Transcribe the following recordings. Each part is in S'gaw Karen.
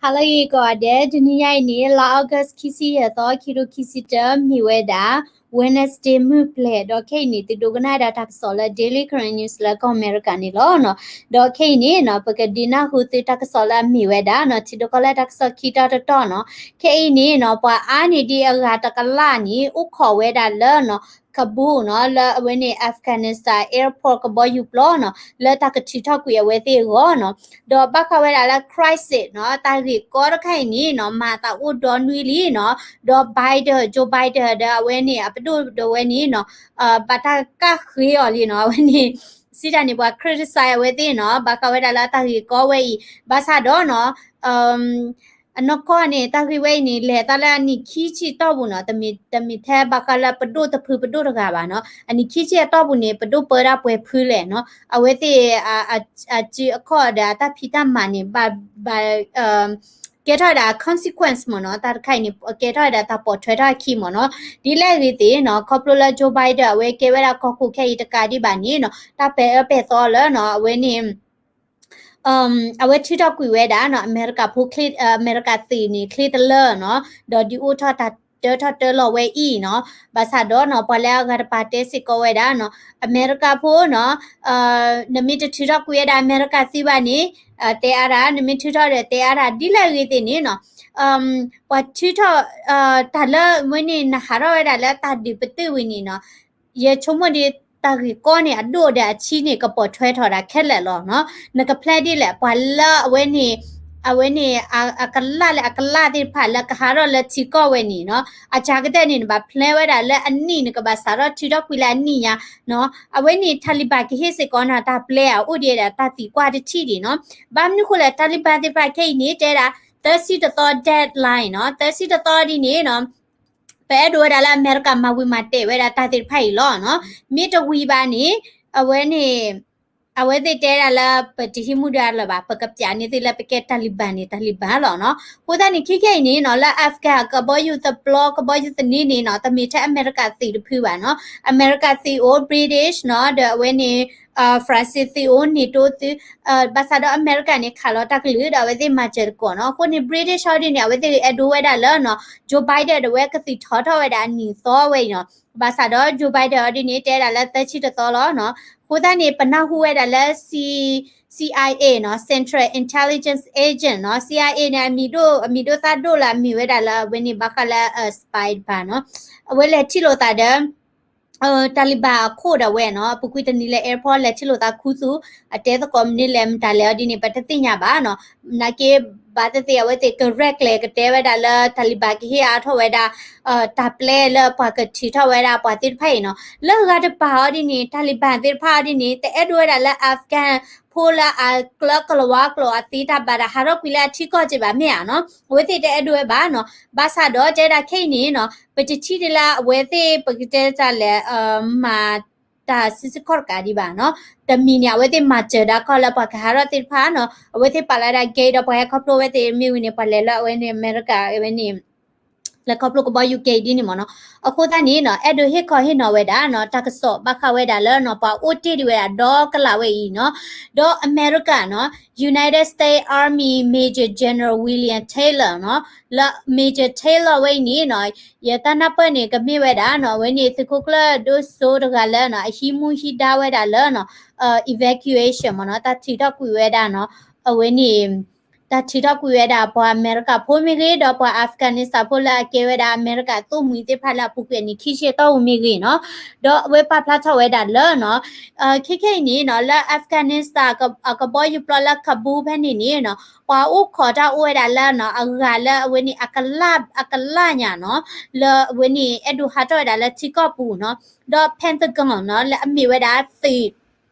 ဟါလၢအဂ့ၤကိးဂၤဒဲး, တနံၤညါအံၤန့ၣ် လါ August ခံဆံယဲၢ်သီ ခံကထိခံဆံတၢ မ့ၢ်ဝဲဒၣ် Wednesday မုၢ်ပျဲၤ, ဒီးခဲအံၤန့ၣ် သုဒိကနၣ်ဝဲဒၣ်တၢ်ကစီၣ်လၢ Daily Karen News လၢကီၢ်အမဲရကၤန့ၣ်လီၤ. ဒီးခဲအံၤန့ၣ်နီၤ ပကဒုးနၢ်ဟူသုတၢ်ကစီၣ်လၢအမ့ၢ်ဝဲဒၣ်နီၤ ထံဒိၣ်ကီၢ်လဲၢ်တၢ်ကစီၣ်ခံတီၤတတီၤနီၤ. ခဲအံၤန့ၣ်နီၤ ပှၤအါန့ၢ်ဒံးအဂၤတကလးန့ၣ် အိၣ်ခိးဝဲဒၣ်လၢနီၤ Kabul နီၤ လၢအဝဲန့ၣ် Afghanistan airport ကဘီယူၤပျီနီၤ လၢတၢ်ကထုးထီၣ်ကွံာ်အဝဲသ့ၣ်အဂီၢ်နီၤ. ဒီးဘၣ်ဃးဝဲဒၣ်လၢ crisis နီၤ တၢ်ဂ့ၢ်ကီတခါအံၤန့ၣ်နီၤ မၤသးအိၣ်ဒီနွံလံနီၤ. ဒီး Biden, Joe Biden ဒီးအဝဲန့ၣ် အပဒိၣ်ဒီးဝဲန့ၣ်နီၤ ဘၣ်တၢ်ကၢ်ဃ့အီၤလံနီၤ အဝဲန့ၣ် စံးတၢ်န့ၣ် ပှၤ criticize အဝဲသ့ၣ်နီၤ ဘၣ်ဃးဝဲဒၣ်လၢတၢ်ဂ့ၢ်ကီဝဲအံၤ ဘၣ်ဆၣ်ဒီးနီၤ အနီၢ်ကီၢ်န့ၣ် တၢ်ဂ့ၢ်ဝဲအံၤန့ၣ် လဲၤသးလၢအနံၣ်ခံဆံတီၢ်ပူၤနီၤ တမ့ၢ်ထဲဘၣ်ဃးလၢပဒိၣ်တဖုပဒိၣ်တဂၤဘၣ်နီၤ. အနံၣ်ခံဆံအတီၢ်ပူၤန့ၣ် ပဒိၣ်ပၢတၢ်ပှဲၤဖုလဲၣ်နီၤ အဝဲသ့ၣ် အစုအခီၣ်ဒီးအတၢ်ဖံးတၢ်မၤန့ၣ် ဘၣ် ဘၣ် ကဲထီၣ်ဝဲဒၣ် consequence မ့ၢ်နီၤ တၢ်တခါအံၤန့ၣ် ကဲထီၣ်ဝဲဒၣ်တၢ်ပိာ်ထွဲထီၣ်အခံမ့ၢ်နီၤ. ဒ်လဲၣ်ဂ့ၤသ့ၣ်နီၤ ခီဖျိလၢ Joe Biden အဝဲကဲဝဲဒၣ်ကီၢ်ခိၣ်ခဲအံၤတကးဒံးဘၣ်န့ၣ်နီၤ တၢ်ပဲာ်အၢပဲာ်သီလၢနီၤ အဝဲန့ၣ် အဝဲထုးထီၣ်ကွံာ်ဝဲဒၣ်နီၤ အမဲရကၤဖိ အမဲရကၤသ့ၣ်န့ၣ် ချ့တလၢနီၤ ဒီးဒုးအိၣ်ထီၣ်တၢ်တၢထီၣ်တၢလီၤဝဲအံၤနီၤ. ဘၣ်ဆၣ်ဒီးနီၤ ပှၤလၢအဂၤတပၤတဲစ့ၢ်ကီးဝဲဒၣ်နီၤ အမဲရကၤဖိနီၤ နမ့ၢ်တထုးထီၣ်ကွံာ်ဝဲဒၣ်အမဲရကၤသ့ဘၣ်န့ၣ် တဲအါတၢ်, နမ့ၢ်ထုးထီၣ်ဒီးတဲအါတၢ် ဒ်လဲၣ်ဂ့ၤသ့ၣ်န့ၣ်နီၤ ပှၤထုးထီၣ် တၢ်လၢဝဲန့ၣ် နဟးထီၣ်ဝဲဒၣ်လၢတၢ်ဒုးပတုာ်ဝံၤန့ၣ်နီၤ ယဆိကမိၣ်ဒီး တၢ်ဂ့ၢ်ကီန့ၣ် အဒိၣ်ဒီးအဆံးန့ၣ် ကပိာ်ထွဲထီၣ်ဒၣ်ခဲလၢာ်လီၤနီၤ. နက plan ဒ်လဲၣ် ပှၤလၢအဝဲန့ၣ် အဝဲန့ၣ် အကလးလၢအကလးသ့ၣ်တဖၣ်လၢကဟးထီၣ်လၢထံကီၢ်ဝဲန့ၣ်နီၤ အစှၤကတၢၢ်န့ၣ် နဘၣ် plan ဝဲဒၣ်လၢအနံၣ် နကဘၣ်စးထီၣ်ထုးထီၣ်ကွံာ်လၢအနံၣ်ညါနီၤ. အဝဲန့ၣ် Taliban ကဟ့ၣ်စ့ၢ်ကီးနၤတၢ် plan အအိၣ်ဒံးဒၣ်တၢ်သံကွၢ်တထံၣ်ဒံးနီၤ. ဘၣ်မနုၤဃိလဲၣ် Taliban သ့ၣ်တဖၣ်ခဲအံၤန့ၣ် တဲဒၣ် သၢဆံတသီ deadline နီၤ သၢဆံတသီဒ်န့ၣ်နီၤ ပအဲၣ်ဒိးဝဲဒၣ်လၢအမဲရကၤမၤဝံၤမၤတဲာ်ဝဲဒၣ်တၢ်သ့ၣ်တဖၣ်အံၤလီၤနီၤ. မ့ၢ်တဝံၤဘၣ်န့ၣ် အဝဲန့ၣ် အဝဲသ့ၣ်တဲဒၣ်လၢ ပတဟံးမူဒါလၢၤဘၣ်, ပကပျးန့ၢ်သုလၢပကဲ Taliban န့ၣ် Taliban လီၤနီၤ. အဃိသတးန့ၣ် ခဲခဲအံၤန့ၣ်နီၤ လၢ Afghan ကဘီယူၤသပျီ ကဘီယူၤသန့န့ၣ်နီၤ တမ့ၢ်ထဲအမဲရကၤသ့ၣ်တဖုဘၣ်နီၤ. အမဲရကၤသ့ၣ်အိၣ် British နီၤ ဒီးအဝဲန့ၣ် France သ့ၣ်အိၣ် NATO သ့ၣ် ဘၣ်ဆၣ်ဒီးအမဲရကၤန့ၣ် ခးလီၤတၢ်ကလုၢ် ဒီးအဝဲသ့ၣ်မၤစၢၤသကိးနီၤ. အဃိန့ၣ် British အီၤဒ်န့ၣ် အဝဲသ့ၣ်အဲၣ်ဒိးဝဲဒၣ်လၢနီၤ Joe Biden ဒီးအဝဲကသံၣ်ထီၣ်ထီၣ်ဝဲဒၣ်အနံၣ်သီဝဲအံၤနီၤ. ဘၣ်ဆၣ်ဒီး Joe Biden အီၤဒ်န့ၣ် တဲဒၣ်လၢသၢဆံတသီလီၤနီၤ. အဃိသတးန့ၣ် ပနၢ်ဟူဝဲဒၣ်လၢ C- CIA နီၤ Central Intelligence Agency နီၤ CIA န့ၣ် အမံၤဒိၣ် အမံၤဒိၣ်သၣ်ဒိၣ်လၢအမ့ၢ်ဝဲဒၣ်လၢအဝဲန့ၣ်ဘၣ်ဃးလၢ spy တဖၣ်နီၤ အဝဲလဲၤထံၣ်လိာ်သးဒီး Taliban အခိၣ်ဒၣ်ဝဲနီၤ အပူၤကွံာ်တနံၤလၢ airport လဲၤထံၣ်လိာ်သးခူသူၣ် အတဲသကိးမနုၤလဲၣ်မတၤလဲၣ်အီၤဒ်န့ၣ် ပတသ့ၣ်ညါဘၣ်နီၤ. နာ်က့ ဘၣ်သ့ၣ်သ့ၣ် အဝဲသ့ၣ်ကရဲၣ်ကျဲၤကတဲဝဲဒၣ်လၢ Taliban ကဟ့ၣ်အါထီၣ်ဝဲဒၣ် တၢ် plan လၢပှၤကထုးထီၣ်ဝဲဒၣ်ပှၤသ့ၣ်တဖၣ်အံၤနီၤ. လၢဂၤတပၤအီၤဒ်န့ၣ် Taliban သ့ၣ်တဖၣ်အီၤဒ်န့ၣ် တအဲၣ်ဒိးဝဲဒၣ်လၢ Afghan ဖိလၢအကျၢၤကလၤဝါကျိာ်အသ့တၢ်ဘၣ်ဒီး ဟးထီၣ်ကွံာ်လၢအထံကီၢ်က့ဘၣ်မ့ၢ်ဧါနီၤ. အဝဲသ့ၣ်တအဲၣ်ဒိးဝဲဘၣ်နီၤ. ဘၣ်ဆၣ်ဒီးတဲဒၣ်ခဲအံၤန့ၣ်နီၤ ပတထံၣ်ဒ်လၢအဝဲသ့ၣ် ပကတဲတၢ်လဲၣ် မၤတၢ်စုဆူၣ်ခီၣ်တကးဒံးဘၣ်နီၤ. တမံၤန့ၣ် အဝဲသ့ၣ်မၤစၢၤဒၣ်ခီလၢပှၤကဟးထီၣ်သ့ၣ်တဖၣ်နီၤ အဝဲသ့ၣ်ပာ်လီၤဝဲဒၣ် gate ဒီးပှၤဟဲခီဖျိဝဲသ့ၣ်မ့ၢ်ဝံၤန့ၣ် ပှၤလဲၤလၢအဝဲန့ၣ် အမဲရကၤဝဲန့ၣ် လဲၤခီဖျိကဘီယူၤကဲအံၤဒ်န့ၣ်မ့ၢ်နီၤ. အဃိသတးန့ၣ်နီၤ အဲၣ်ဒိးဟ့ၣ်ခီဟ့ၣ်နီၤဝဲဒၣ်နီၤ တၢ်ကစီၣ်ဘၣ်ဃးဝဲဒၣ်လၢနီၤ ပှၤအိၣ်တ့ၢ်ဒံးဝဲဒၣ်ဒီကလးဝဲအံၤနီၤ. ဒီးအမဲရကၤနီၤ United States Army Major General William Taylor နီၤ လၢ Major Taylor ဝဲအံၤန့ၣ်နီၤ ယတၢ်နၢ်ပၢၢ်န့ၣ် ကမ့ၢ်ဝဲဒၣ်နီၤ အဝဲန့ၣ်သုးခိၣ်ကျၢၢ်ဒိၣ်စိတဂၤလၢနီၤ အဟံးမူဟံးဒါဝဲဒၣ်လၢနီၤ evacuation မ့ၢ်နီၤ တၢ်ထုးထီၣ်ကွံာ်ဝဲဒၣ်နီၤ အဝဲန့ၣ် တၢ်ထုးထီၣ်ကွံာ်ဝဲဒၣ်ပှၤအမဲရကၤဖိမ့ၢ်ဂ့ၤ ဒီးပှၤ Afghanistan ဖိလၢအကဲဝဲဒၣ်အမဲရကၤအသိၣ်မှံၤသ့ၣ်တဖၣ်လၢအပူၤကွံာ်အနံၣ်ခံဆံတီၢ်ပူၤမ့ၢ်ဂ့ၤနီၤ. ဒီးအဝဲပာ်ဖျါထီၣ်ဝဲဒၣ်လၢနီၤ ခဲခဲအံၤန့ၣ်နီၤ လၢ Afghanistan အကဘီယူၤပျီလၢ Kabul ဖဲန့ၣ်န့ၣ်နီၤ ပှၤအိၣ်ခိးတၢ်အိၣ်ဝဲဒၣ်လၢနီၤ အဂၤလၢအဝဲန့ၣ် အကလး အကလးညါနီၤ လၢအဝဲန့ၣ်အဲၣ်ဒိးဟးထီၣ်ဝဲဒၣ်လၢထံကီၢ်ပူၤနီၤ. ဒီး Pentagon နီၤ လၢအမ့ၢ်ဝဲဒၣ်သ့ၣ်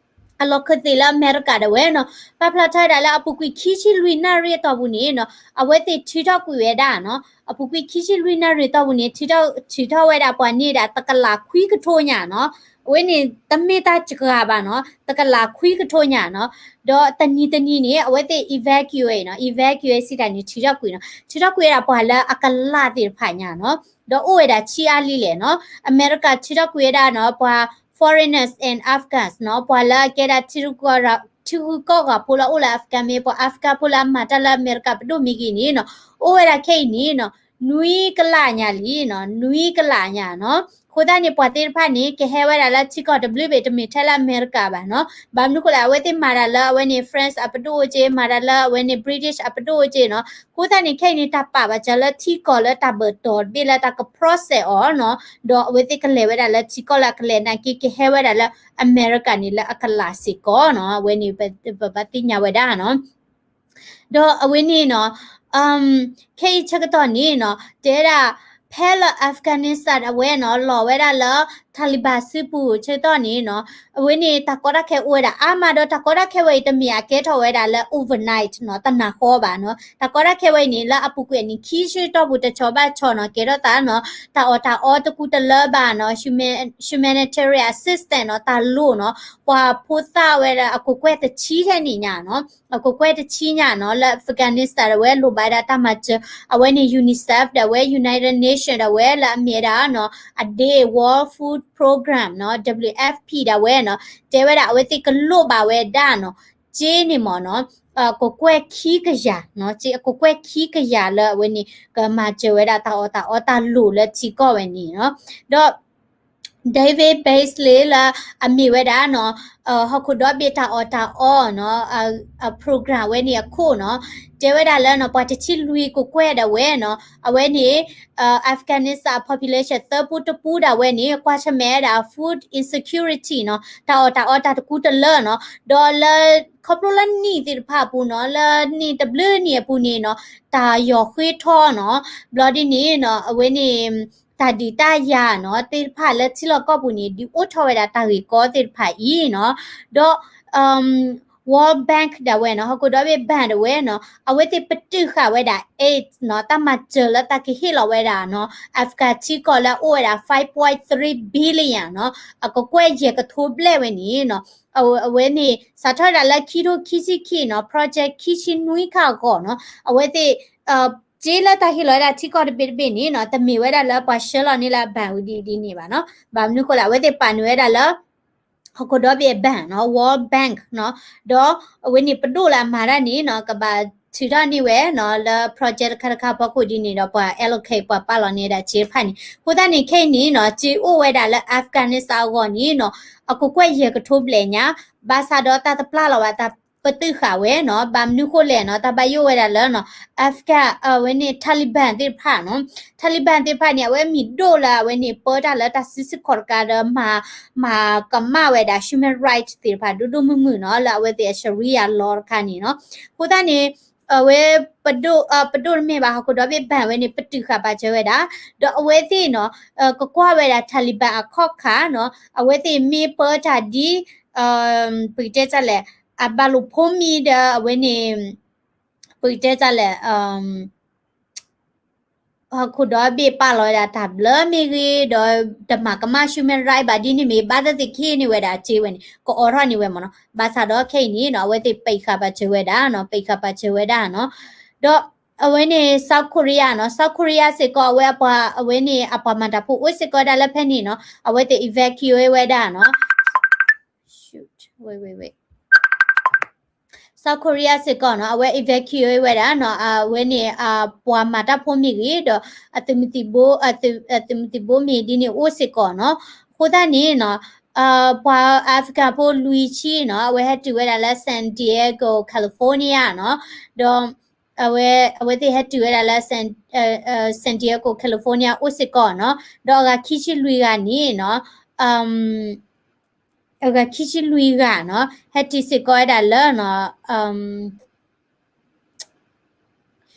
အလီၢ်ခၢၣ်သ့ၣ်လၢအမဲရကၤဒၣ်ဝဲနီၤ ပာ်ဖျါထီၣ်ဝဲဒၣ်လၢအပူၤကွံာ်ခံဆံလွံၢ်နၣ်ရံၣ်အတီၢ်ပူၤန့ၣ်နီၤ အဝဲသ့ၣ်ထုးထီၣ်ကွံာ်ဝဲဒၣ်နီၤ အပူၤကွံာ်ခံဆံလွံၢ်နၣ်ရံၣ်အတီၢ်ပူၤန့ၣ် ထုးထီၣ်ဝဲဒၣ်ပှၤန့ၢ်ဒၣ်တကလးခွံကထိညါနီၤ အဝဲန့ၣ်တမ့ၢ်တၢ်စှၤဘၣ်နီၤ တကလးခွံကထိညါနီၤ ဒီးတနံၤတနံၤန့ၣ် အဝဲသ့ၣ် evacuate နီၤ evacuate စံးတၢ်န့ၣ် ထုးထီၣ်ကွံာ်နီၤ ထုးထီၣ်ကွံာ်ဝဲဒၣ်ပှၤလၢအကလးသ့ၣ်တဖၣ်ညါနီၤ ဒီးအိၣ်ဝဲဒၣ်ဆံးအါလံလဲၣ်နီၤ အမဲရကၤထုးထီၣ်ကွံာ်ဝဲဒၣ်နီၤ ပှၤ foreigners and Afghans နီၤ ပှၤလၢအကဲဒၣ်ထံရူၢ်ကီၢ် ထံဂုၤကီၢ်ဂၤဖိလၢအအိၣ်လၢ Afghan မ့ၢ် ပှၤ Afghan ဖိလၢအမၤတၢ်လၢအမဲရကၤပဒိၣ်မ့ၢ်ဂ့ၤန့ၣ်နီၤ, အိၣ်ဝဲဒၣ်ခဲအံၤန့ၣ်နီၤ နွံကလးညါလံနီၤ, နွံကလးညါနီၤ. အဃိသတးန့ၣ် ပှၤသ့ၣ်တဖၣ်န့ၣ် ကဟဲဝဲဒၣ်လၢထံကီၢ်တဘျုးဘ့ၣ် တမ့ၢ်ထဲလၢအမဲရကၤဘၣ်နီၤ. ဘၣ်မနုၤအဃိလဲၣ် အဝဲသ့ၣ်မၤတၢ်လၢအဝဲန့ၣ် France အပဒိၣ်အိၣ်က့, မၤတၢ်လၢအဝဲန့ၣ် British အပဒိၣ်အိၣ်က့နီၤ. အဃိသတးန့ၣ် ခဲအံၤန့ၣ် တၢ်ပာ်ဘၣ်စၢၤလၢထံကီၢ်လၢတၢ်ဘၢၣ်တီၢ်တဘ့ၣ်လၢတၢ်က process အီၤနီၤ, ဒီးအဝဲသ့ၣ်ကလဲၤဝဲဒၣ်လၢထံကီၢ်လၢအကလဲၤနာ်က့ ကဟဲဝဲဒၣ်လၢအမဲရကၤန့ၣ်လၢအကလးစ့ၢ်ကီးနီၤ. အဝဲန့ၣ် ပဘၣ်သ့ၣ်ညါဝဲဒၣ်နီၤ. ဒီးအဝဲန့ၣ်နီၤ, ခဲအံၤဆၢကတီၢ်န့ၣ်နီၤ တဲဒၣ် ဖဲလၢ Afghanistan အဝဲနီၤ လီၤဝဲဒၣ်လၢ Taliban စုပူၤဆၢကတီၢ်န့ၣ်နီၤ, အဝဲန့ၣ် တၢ်ကီတၢ်ခဲအိၣ်ဝဲဒၣ်အါမး ဒီးတၢ်ကီတၢ်ခဲဝဲအံၤ တမ့ၢ်အကဲထီၣ်ဝဲဒၣ်လၢ overnight နီၤ, တနၤဃီဘၣ်နီၤ. တၢ်ကီတၢ်ခဲဝဲအံၤန့ၣ် လၢအပူၤကွံာ်အနံၣ်ခံဆံတီၢ်ပူၤ တဆီဘၣ်ဆီနီၤ ကဲထီၣ်သးနီၤ, တၢ်အီၣ်တၢ်အီတကူတလၢဘၣ်နီၤ, human- humanitarian assistance နီၤ, တၢ်လိၣ်နီၤ, ပှၤဖိသၣ်ဝဲဒၣ်အကကွဲၢ်တဆံထဲန့ၣ်ညါနီၤ, အကကွဲၢ်တဆံညါနီၤ လၢ Afghanistan ဒၣ်ဝဲ လိၣ်ဘၣ်ဒၣ်တၢ်မၤစၢၤ, အဝဲန့ၣ် UNICEF ဒၣ်ဝဲ United Nation ဒၣ်ဝဲ လၢအမ့ၢ်ဝဲဒၣ်နီၤ အဒ့ World Food Program နီၤ, W F P ဒၣ်ဝဲနီၤ, တဲဝဲဒၣ်အဝဲသ့ၣ်ကလိၣ်ဘၣ်ဝဲဒၣ်နီၤ, စ့န့ၣ်မ့ၢ်နီၤ, ကကွဲၢ်ခံကယၤနီၤ, စ့အကကွဲၢ်ခံကယၤလၢအဝဲန့ၣ် ကမၤစၢၤဝဲဒၣ်တၢ်အီၣ်တၢ်အီတၢ်လိၣ်လၢထံကီၢ်ဝဲန့ၣ်နီၤ. ဒီး David Beasley လၢအမ့ၢ်ဝဲဒၣ်နီၤ, ဟီၣ်ခိၣ်ဒီဘ့ၣ်တၢ်အီၣ်တၢ်အီနီၤ, အ program ဝဲန့ၣ်အခိၣ်နီၤ, တဲဝဲဒၣ်လၢနီၤ ပှၤတဆံလွံၢ်ကကွဲၢ်ဒၣ်ဝဲနီၤ, အဝဲန့ၣ် Afghanistan population သၢပူတပူဒၣ်ဝဲန့ၣ် ကွၢ်ဆၢၣ်မဲာ်ဝဲဒၣ် food insecurity နီၤ, တၢ်အီၣ်တၢ်အီတၢ်တကူတလၢနီၤ, ဒီးလၢ ခီဖျိလၢနံၣ်သ့ၣ်တဖၣ်အပူၤနီၤ, လၢနံၣ်တဘျုးနံၣ်အပူၤန့ၣ်နီၤ, တၢ်ယီၤဃ့ထီနီၤ, ဘျီဒ်န့ၣ်နီၤ အဝဲန့ၣ် တၢ်ဒုးတၢ်ယၤနီၤ သ့ၣ်တဖၣ်လၢထံလီၢ်ကီၢ်ပူၤန့ၣ် ဒုးအိၣ်ထီၣ်ဝဲဒၣ်တၢ်ဂ့ၢ်ကီသ့ၣ်တဖၣ်အံၤနီၤ, ဒီး World Bank ဒၣ်ဝဲနီၤ, ဟီၣ်ခိၣ်ဒီဘ့ၣ် bank ဒၣ်ဝဲနီၤ, အဝဲသ့ၣ်ပတုာ်ဃာ်ဝဲဒၣ် aid နီၤ, တၢ်မၤစၢၤလၢတၢ်ကဟ့ၣ်လီၤဝဲဒၣ်နီၤ Afghan ထံကီၢ်လၢအအိၣ်ဝဲဒၣ် five point three billion နီၤ, အကကွဲၢ်ယဲၢ်ကထိဘျဲၣ်ဝဲန့ၣ်နီၤ, အဝဲန့ၣ် စးထီၣ်ဒၣ်လၢခံထိခံဆံခံနီၤ, project ခံဆံနွံခါအဂီၢ်နီၤ, အဝဲသ့ၣ် စ့လၢတၢ်ဟ့ၣ်လီၤဝဲဒၣ်ထံကီၢ်တဘ့ၣ်တဘ့ၣ်န့ၣ်နီၤ, တမ့ၢ်ဝဲဒၣ်လၢပှၤဆှၢလီၤန့ၢ်လၢအ bank ဒ်ဒ်န့ၣ်ဘၣ်နီၤ, ဘၣ်မနုၤဃိလဲၣ် အဝဲသ့ၣ်ပာ်န့ၢ်ဝဲဒၣ်လၢ ဟီၣ်ခိၣ်ဒီဘ့ၣ် bank နီၤ, World Bank နီၤ, ဒီးအဝဲန့ၣ်ပဒိၣ်လၢအမၤတၢ်န့ၣ်နီၤ ကဘၣ်ထုးထီၣ်န့ၢ်ဝဲနီၤ လၢ project တခါတခါအဖီခိၣ်ဒ်န့ၣ်ဒီး ပှၤ allocate ပှၤပာ်လီၤန့ၢ်ဒၣ်စ့တဖၣ်န့ၣ်, အဃိသတးန့ၣ် ခဲအံၤန့ၣ်နီၤ စ့အိၣ်ဝဲဒၣ်လၢ Afghanistan အဂီၢ်န့ၣ်နီၤ အကကွဲၢ်ယဲၢ်ကထိဘျဲၣ်ညါ, ဘၣ်ဆၣ်ဒီးတၢ်တပျၢ်လီၤဘၣ်တၢ်ပတုာ်ဃာ်ဝဲနီၤ, ဘၣ်မနုၤဃိလဲၣ်နီၤ, တၢ်ဘၣ်ယိၣ်ဝဲဒၣ်လၢနီၤ Afghan အဝဲန့ၣ် Taliban သ့ၣ်တဖၣ်နီၤ, Taliban သ့ၣ်တဖၣ်န့ၣ် အဝဲမ့ၢ်ဒိၣ်လၢအဝဲန့ၣ် ပၢတၢ်လၢတၢ်စုဆူၣ်ခီၣ်တကးဒီး မၤ မၤကမၣ်ဝဲဒၣ် human right သ့ၣ်တဖၣ် ဒိၣ်ဒိၣ်မုၢ်မုၢ်နီၤ လၢအဝဲသ့ၣ်အ Sharia law တခါန့ၣ်နီၤ, အဃိသတးန့ၣ် အဝဲ ပဒိၣ် ပဒိၣ်တမ့ၢ်ဘၣ် ဟီၣ်ခိၣ်ဒီဘ့ၣ် bank ဝဲန့ၣ် ပတုာ်ဃာ်ပာ်စၢၤဝဲဒၣ်, ဒီးအဝဲသ့ၣ်နီၤ ကကွၢ်ဝဲဒၣ် Taliban အခီၣ်ခါနီၤ, အဝဲသ့ၣ်မ့ၢ်ပၢတၢ်ဒ် ပကတဲတၢ်လဲၣ် အဘၣ်လိာ်ဖိမံၤဒီးအဝဲန့ၣ် ပကတဲတၢ်လဲၣ် ဟီၣ်ခိၣ်ဒီဘ့ၣ်ပာ်လီၤဝဲဒၣ်တၢ်ဘျၢမ့ၢ်ဂ့ၤ, ဒီးတမၤကမၣ် human right ဘၣ်ဒ်န့ၣ်မ့ၢ် ဘၣ်သ့ၣ်သ့ၣ်ကဟ့ၣ်န့ၢ်ဝဲဒၣ်စ့ဝဲန့ၣ် ကအိးထီၣ်န့ၢ်ဝဲမ့ၢ်နီၤ, ဘၣ်ဆၣ်ဒီးခဲအံၤန့ၣ်နီၤ အဝဲသ့ၣ်ပိတ်ဃာ်ပာ်စၢၤဝဲဒၣ်နီၤ, ပိတ်ဃာ်ပာ်စၢၤဝဲဒၣ်နီၤ, ဒီးအဝဲန့ၣ် South Korea နီၤ, South Korea စ့ၢ်ကီး အဝဲအပှၤ အဝဲန့ၣ် အပှၤမၤတၢ်ဖိအိၣ်စ့ၢ်ကီးဒၣ်လၢဖဲန့ၣ်နီၤ, အဝဲသ့ၣ် evacuate ဝဲဒၣ်နီၤ South Korea စ့ၢ်ကီးနီၤ အဝဲ evacuate ဝဲဒၣ်နီၤ, အဝဲန့ၣ် ပှၤမၤတၢ်ဖိမ့ၢ်ဂ့ၤ, ဒီးအသုးမုၢ်သံၣ်ဘိ အသုးမုၢ်သံၣ်ဘိမ့ၢ်ဒ်န့ၣ်အိၣ်စ့ၢ်ကီးနီၤ, အဃိသတးန့ၣ်နီၤ ပှၤ African ဖိလွံၢ်ဆံနီၤ အဝဲဟဲတုၤဝဲဒၣ်လၢ San Diego California နီၤ, ဒီး အဝဲ အဝဲသ့ၣ်ဟဲတုၤဝဲဒၣ်လၢ San Diego California အိၣ်စ့ၢ်ကီးနီၤ, ဒီးအဂၤခံဆံလွံၢ်ဂၤန့ၣ်နီၤ အဂၤခံဆံလွံၢ်ဂၤနီၤ ဟဲတုၤစ့ၢ်ကီးဝဲဒၣ်လၢ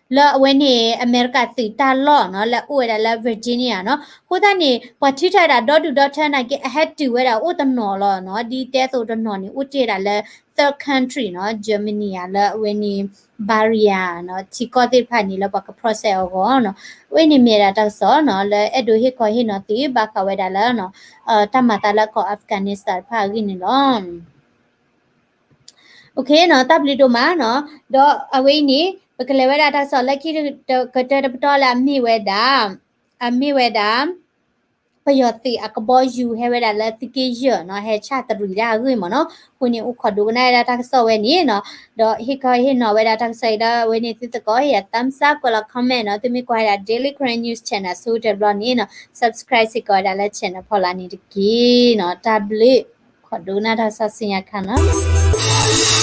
လၢအဝဲန့ၣ် အမဲရကၤသုးတၢ်လီၢ်နီၤ လၢအအိၣ်ဝဲဒၣ်လၢ Virginia နီၤ. အဃိသတးန့ၣ် ပှၤထုးထီၣ်ဝဲဒၣ်ဒီဒူၣ်ဒီထၢနာ်က့ အဟဲတုၤဝဲဒၣ်အိၣ်တနီၤလီၤနီၤ. ဒ်တဲသိးတနီၤန့ၣ် အိၣ်တ့ၢ်ဒၣ်လၢ third country နီၤ, Germany ဧါ လၢအဝဲန့ၣ် barrier နီၤ, ထံကီၢ်သ့ၣ်တဖၣ်န့ၣ် လၢပှၤက process အဂီၢ်နီၤ. အဝဲန့ၣ်မ့ၢ်ဒၣ်တၢ်ကစီၣ်နီၤ လၢအဲၣ်ဒိးဟ့ၣ်ခီဟ့ၣ်နီၤသု ဘၣ်ဃးဝဲဒၣ်လၢ တၢ်မၤသးလၢကီၢ် Afghanistan တဖၣ်အဂ့ၢ်န့ၣ်လီၤ. အိၣ်ခ့နီၤ, တၢ်ဘျုးဒိၣ်မးနီၤ. ဒီးအဝဲအံၤန့ၣ် ပကလဲၤဝဲဒၣ်တၢ်ကစီၣ်လၢခံကတၢၢ်တပတီၢ်လၢအမ့ၢ်ဝဲဒၣ်, အမ့ၢ်ဝဲဒၣ် ပယီၤသုးအကဘီယူၤဟဲဝဲဒၣ်လၢသုးက့ယဲၢ်နီၤ ဟဲဆၣ်တရံးဒၣ်အဂ့ၢ်မ့ၢ်နီၤ. အဃိန့ၣ် အိၣ်ခိးဒိကနၣ်ဝဲဒၣ်တၢ်ကစီၣ်ဝဲန့ၣ်နီၤ, ဒီးဟ့ၣ်ခီဟ့ၣ်နီၤဝဲဒၣ်တၢ်ကစီၣ်အံၤလၢအဝဲန့ၣ် သုသကိးဟ့ၣ်ယၤ thumbs up ကွဲးလီၤ comment နီၤ. သုမ့ၢ်ကွၢ်ဝဲဒၣ် Daily Karen News Channel ဆိကတၢၢ်တဘျီန့ၣ်နီၤ subscribe စ့ၢ်ကီးဝဲဒၣ်လၢ channel ဖီလာ်န့ၣ်တက့ၢ်နီၤ. တၢ်ဘျုး ခိးဒိကနၣ်တၢ်ကစီၣ်ဆူညါခါနီၤ.